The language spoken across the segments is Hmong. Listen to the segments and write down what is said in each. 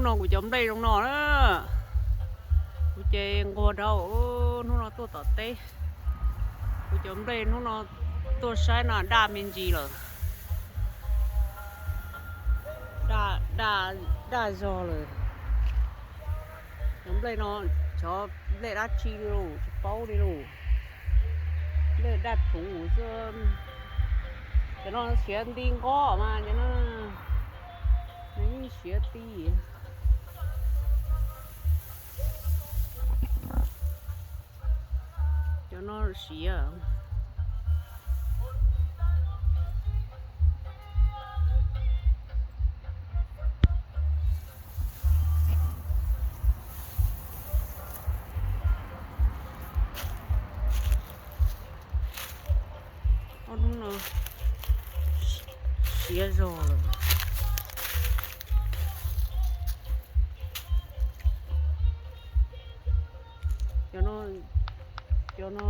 Hnub no kuv cov nplej zoo no na. Kuv ces nquag dhau, hnub no tuaj tom teb. Kuv cov nplej hnub no tuaj saib no daj me ntsis lawm. Daj, daj zog lawm. Cov nplej no, cov nplej dab tsi li los tsis paub li los. Nplej daj rhuv xwb. Cov no siav nti nqo mas cov no nws yeej siav ti. Cov no siav. Ob hnub no siav zog lawm. Cov no, cov no,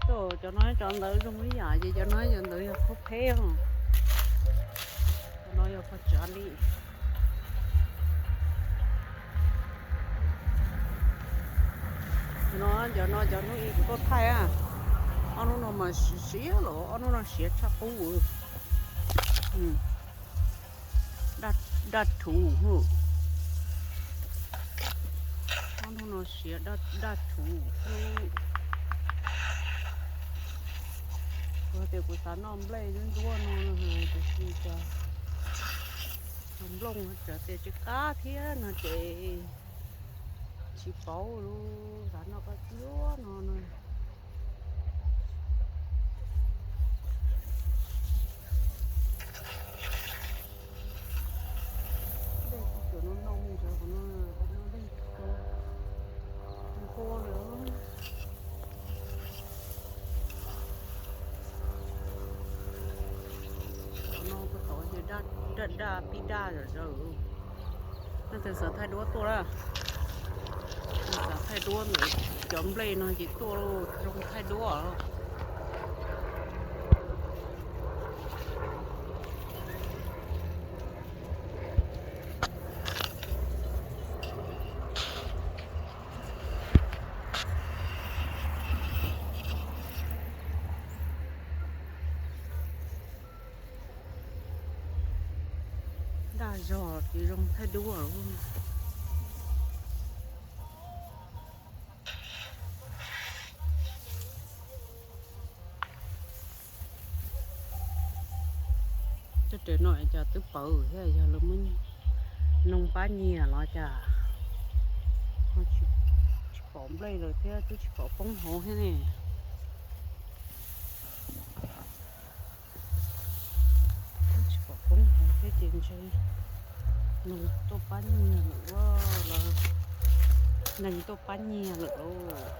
cov no cov ntawd zoo ib yam ces cov no cov ntawd yog khaub pheb os. Cov no yog khaub tsav li. No cov no cov hnub ib kuv tuaj thaij. Ob hnub no mas siav los ob hnub no siav tshaj qub. Daj rhuv. Ob hnub no siav daj rhuv. Kuv tias kuv xav noj nplej ntsuab ntsuab no, tiam sis cas nplooj tseem tias tsis qab thiab no ces tsis paub li, xav noj koj ntsuab no no. Dej kuj tsuas no no mus ntawd, qhov no dej nqua li. Qhov no kuj tau ces daj daj pib daj zom zaws. Leej twg xav thaij duab tuaj lawm. Xav thaij duab ntawm cov nplej no ces tuaj zoo thaij duab. Daj zog ces zoo thaij duab. Tej res no cas twb pawv thiab, yog lawv muab noog pab nyiag los cas tsis pom nplej lawm thiab twb tsis pom poob hauv thiab ne. Twb tsis pom poob hauv thiab ces ntshe noog tuaj pab nyiag lawm los, neeg tuaj pab nyiag lawm lauj.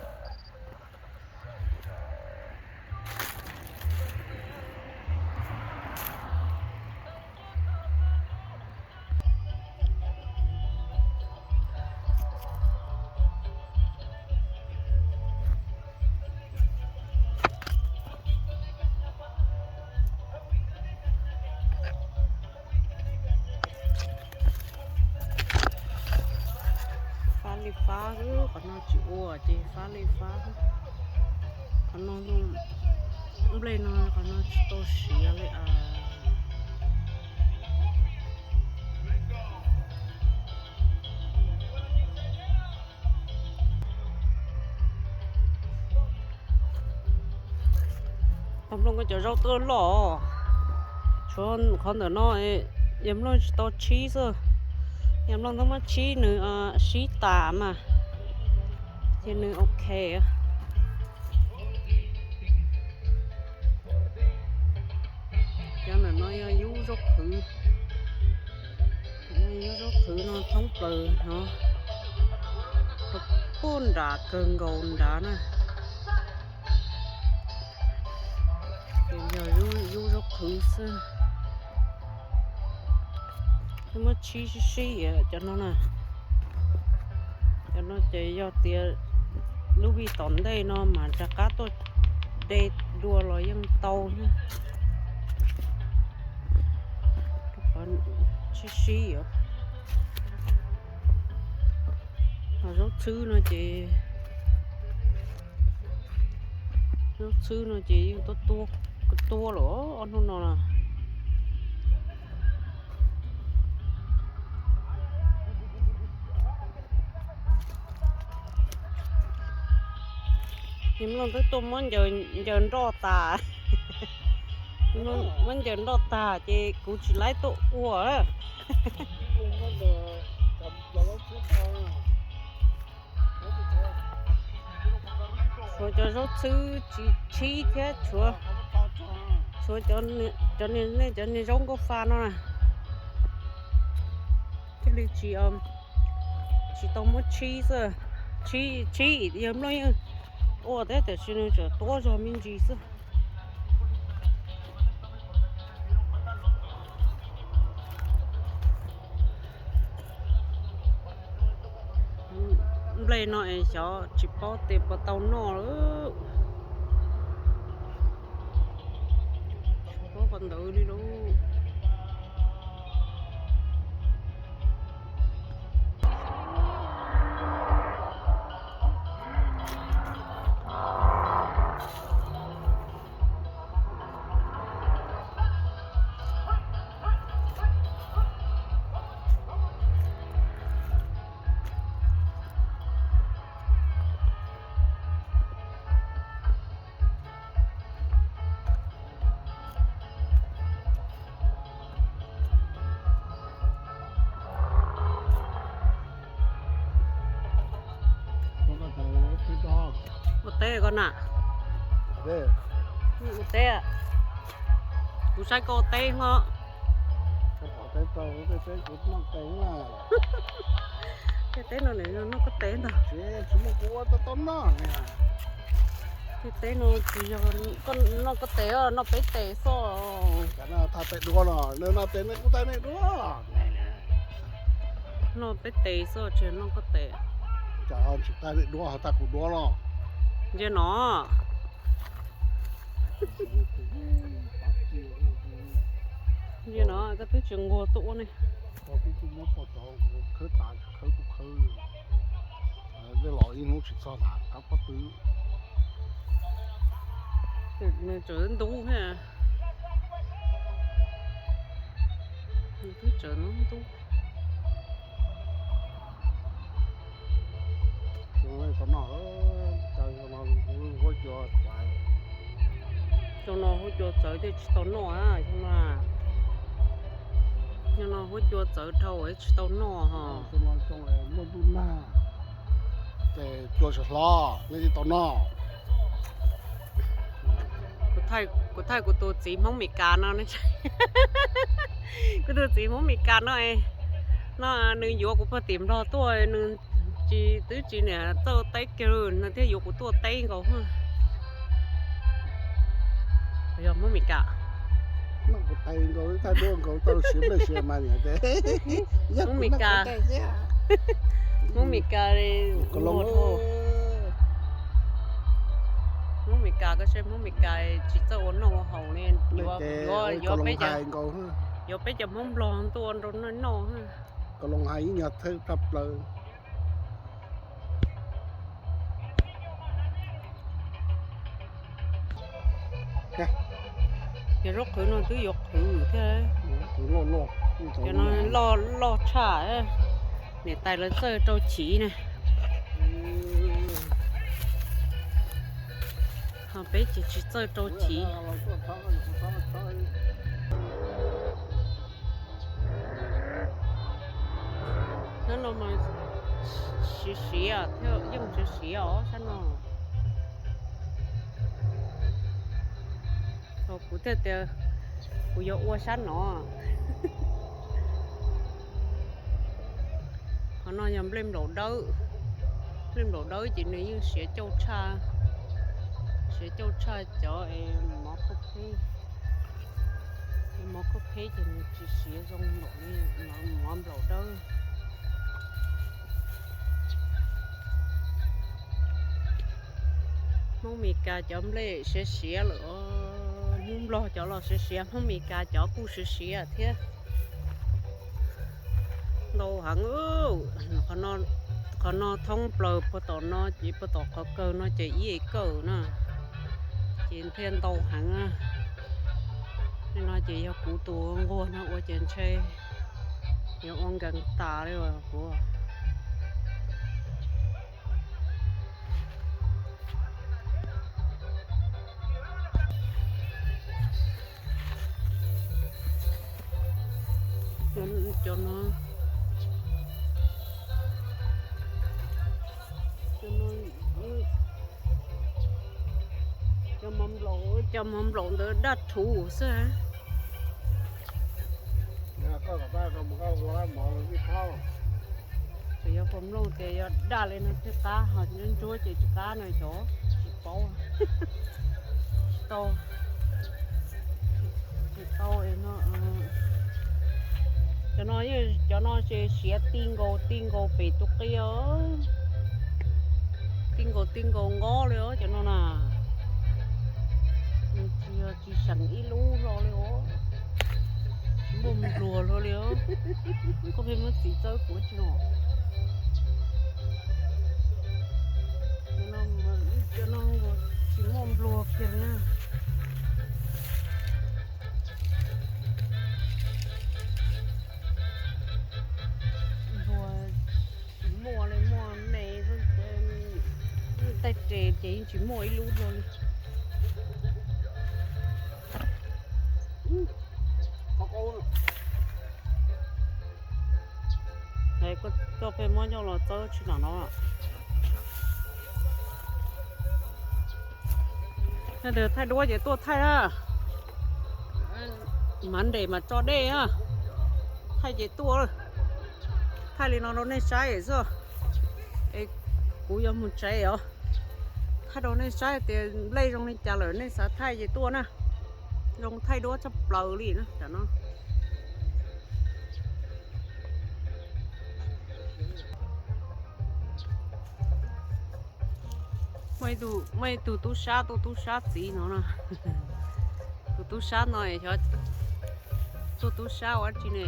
Fab li fab, qhov no tsis ua ces fab li fab. Qhov no, nplej no qhov no tsis tau siav li as. Pog Nplooj, koj cov zaub twb loj, tshuav qhov ntawm no, yawg Nplooj tsis tau tshib xwb. Yawg Nplooj twb muab tshib nws sib tas mas ces nws ok. Cov ntawm no yog yub zaub qhwv. Yub zaub qhwv no thoob plaws no, puag nram kawg nkaus nrad na. Ces yog yub zaub qhwv xwb. Twb muab tshib sib sib cov no na. Cov no ces yog tias lub vij tom ntej no mas rov qab tuaj de dua los yeej tau na. Sib sib os. Zaub txhwb no ces, zaub txhwb no ces yeej tuab tuab, tuab lawm ob hnub no na. Niag Nplooj twb tuaj muab ncaws nroj tas, muab ncaws nroj tas ces kuv tsis laib tuaj ua. Tshuav cov zaub txhwb tsis tshib thiab, tshuav, tshuav cov, nej cov niag zaub nkauj fa no na, thiaj li tsis, tsis tau muab tshib xwb. Tshib, tshib yawg Nplooj yeej ua thiab, tiam sis nws tseem tuab zog me ntsis xwb. Nplej no es xyov tsis paub tias puas tau noj lawm. Tsis paub qhov ntawd li lauj. Ua teb koj na. Ua teb. Kuv saib koj ua teb os. Tej teb no nws noj koj teb ntag. Tej teb no tsis yog koj noj koj teb, noj peb tes xwb. Thaj teb dua no, noj tes nej kuj tag nej dua. Noj peb tes xwb tsis noj koj tes. Cas tsis tag nej dua, tag kuv dua los. Ntsia no. Ntsia no, koj twb tsis nquag tuaj ua ne. Khawb tas khawb tus khawb. Dej los ib hnub tsis txog tas qab pob tw. Nws tseem ntub thiab. Nws twb tseem ntub ntub. Tau noj, huab cua txawv. Xyoo no huab cua txawv thiaj tsis tau noj, xyoo no, xyoo no huab cua txawv dhau tsis tau noj ho. Muaj ntuj nag, ces cua tsis hlob, nej thiaj tau noj. Kuv thaij kuv tus txiv Hmoob Mes Kas no, kuv tus txiv Hmoob Mes Kas no, no nws yuav kuv pog tim Nplog tuaj, nws tsis, twb tsis niam txawj teb kiag, nws thiaj yuav kuv tuaj teb nkaus. Yog Hmoob Mes Kas. Hmoob Mes Kas, Hmoob Mes Kas, Hmoob Mes Kas, koj saib Hmoob Mes Kas tsis txawj ua noj ua haus li, yuav peb cov Hmoob Nplog tuaj ua nrau noj noj. Yog zaub qhwv no twb yuav qhwv thiab. Cov no loj loj tshaj, niam tais lawv txawj rau chiv ne. Ho peb ces tsis txawj rau chiv. Sab no mas siav siav thiab, yeej siav siav os sab no. Thaum kuv thiaj tias kuv yuav ua sab no. Qhov no yog nplej nplaum dawb. Nplej nplaum dawb ces nws yeej siav cauj tshaj, siav cauj tshaj cov mov khauj peb. Mov khauj peb ces nws tsis siav zoo npaum li mov nplaum dawb. Hmoob Mes Kas cov nplej siav siav lawm, Hmoob Nplog cov los siav siav, Hmoob Mes Kas cov kuj siav siav thiab. Ntau heev, qhov no, Qhov no thoob plaws puag tom no ces puag tom qhov kawg no ces ib kawm na, ces thiaj ntau heev. Tej no ces yog kuv tus nquag no ua ces ntshe yuav ua nkees tas li kuv. Cov no, cov no, cov mov nplaum, cov mov nplaum ntawd daj rhuv xwb. Tsuas yog puas mloog tias yog daj li no thiaj qab, ho ntsuab ntsuab ces tsis qab no cov, tsis paub. Tsis tau, tsis tau no. Cov no, cov no ces siav ti nkaus ti nkaus pem tus qia os. Ti nkaus ti nkaus nqob li os cov no na. Nws tsis yog tsis seem ib lub hlo li os. Tsis muaj npluag hlo li os. Koj pheej muab txiv txawb kuv tsi no. Cov no, cov no tsis muaj npluag kiag li na. Npluag tsis muaj li, muaj me xwb, tej res ces yeej tsis muaj ib lub dua li. Koj pheej muab coj los txawb tsi no no. Thaij duab ces tuaj thaij na. Monday mas tso dej na. Thaij ces tuaj. Thaij li no rau nej saib xwb. Es kuv yuav mus tsev os. Thaij rau nej saib tias nplej zoo li cas lawm nej xav thaij ces tuaj na. Zoo thaij duab tshaj plaws li na tam no. Muaj ib tug tub sab tuaj tub sab txiv no na. Tus tub sab no xyov tuaj tub sab ua dab tsi ne.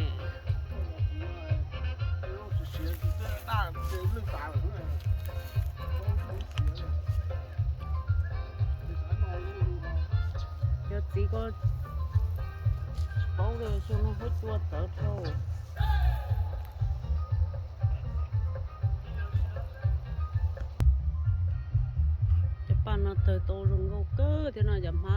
Cov txiv ko tsis paub li xyoo no huab cua txawv dhau. Cov paj no tawg tau zoo nkauj kawg thiab no, cov hmab